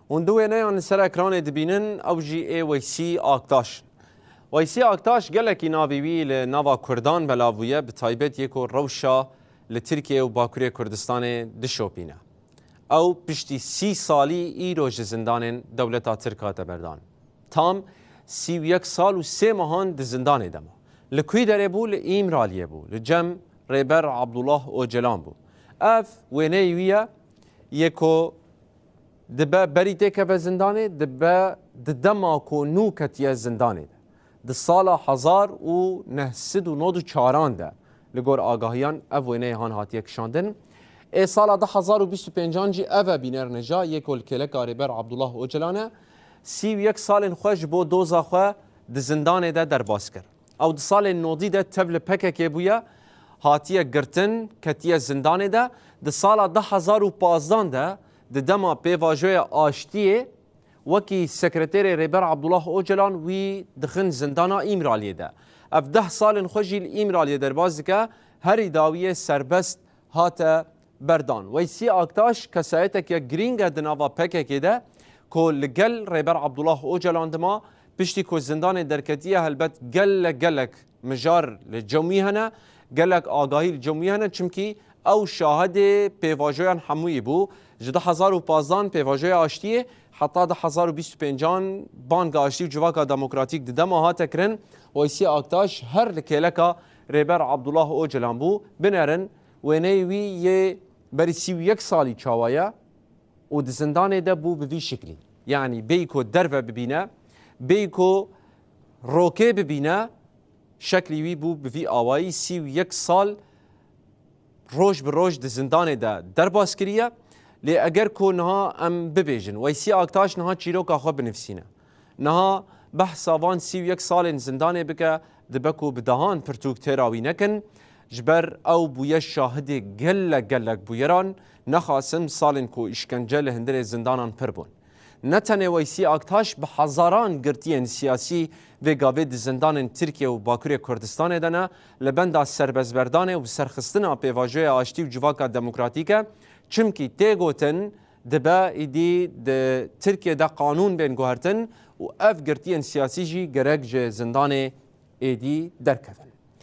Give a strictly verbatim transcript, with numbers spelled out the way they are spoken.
Hûn du wêneyan li ser ekranê dibînin, ew jî ê Weysî Aktaş in. Weysî Aktaş gelekî navê wî li nava Kurdan belav bûye, bi taybet yê ku rewşa li Tirkiye û Bakurê Kurdistanê dişopîne. Ew piştî sî salî îro ji zindanên dewleta Tirk hate berdan. Tam sî û yek sal û sê mehan di zindanê de ma. Li kû derê bû? Li Îmraliyê bû. Li cem Rêber Abdullah Ocalan bû. Ev wêneyê wî ye, yê ku dibe berî têkeve zindanê, dibe di dema ku nû ketiye zindanê de. Di sala hezar û neh sed û nod û çaran de, li gor agahiyan, ev wêneyê han hatiye kişandin. Ê sala du hezar û bîst û pêncan jî ev e, bîner neja yê ku li kêleka Rêber Abdullah Ocalan e, sî û yek salên xwe ji bo doza xwe di zindanê de derbas kir. Ew di salên nodî de tev li P K K bûye, hatiye girtin, ketiye zindanê de. Di sala du hezar û pazdan de, di dema pêvajoya aştiyê, wekî sekreterê Rêber Abdullah Ocalan wî dixin zindana Îmraliyê de. Ev deh salên xwe jî li Îmraliyê derbas dike, herî dawiyê serbest hate berdan. Weysî Aktaş kesayeteke girîng e di nava P K K de, ku li gel Rêber Abdullah Ocalan dima, piştî ku zindanê derketiye, helbet gelek gelek mijar li cem wî hene, gelek agahî li cem wî hene, çimkî ew şahidê pêvajoyan hemûyî bû. Ji du hezar û pazdan pêvajoya aştiyê heta du hezar û bîst û pêncan banga aştî û civaka demokratîk di dema hate kirin, Weysî Aktaş her li kêleka Rêber Abdullah Ocalan bû. Binerin, wêneyê wî yê berî sî û yek salî çawa ye û di zindanê de bû bi vî şiklî. Yanî bêyî ku derve bibîne, bêyî ku rokê bibîne, şeklî wî bû bi vî awayî, sî û yek sal roj bi roj di zindanê de derbas kiriye. Lê eger ku niha em bibêjin, Weysî Aktaş niha çîroka xwe binivîsîne, niha behsa van sî û yek salên zindanê bike, dibe ku bi dehan pirtûk têra wî nekin, ji ber ew bûye şahidê gelek gelek bûyeran, nexasim salên ku îşkence li hundirê zindanan pir bûn. Ne tenê Weysî Aktaş, bi hezaran girtiyên siyasî vê gavê di zindanên Tirkiye û Bakurê Kurdistanê de ne, li benda serbestberdanê û bi serxistina pêvajoya aştî û civaka demokratîk e. Çimkî tê gotin, dibe êdî di Tirkiye de qanûn bên guhertin û ev girtiyên siyasî jî gerek ji zindanê êdî derkevin.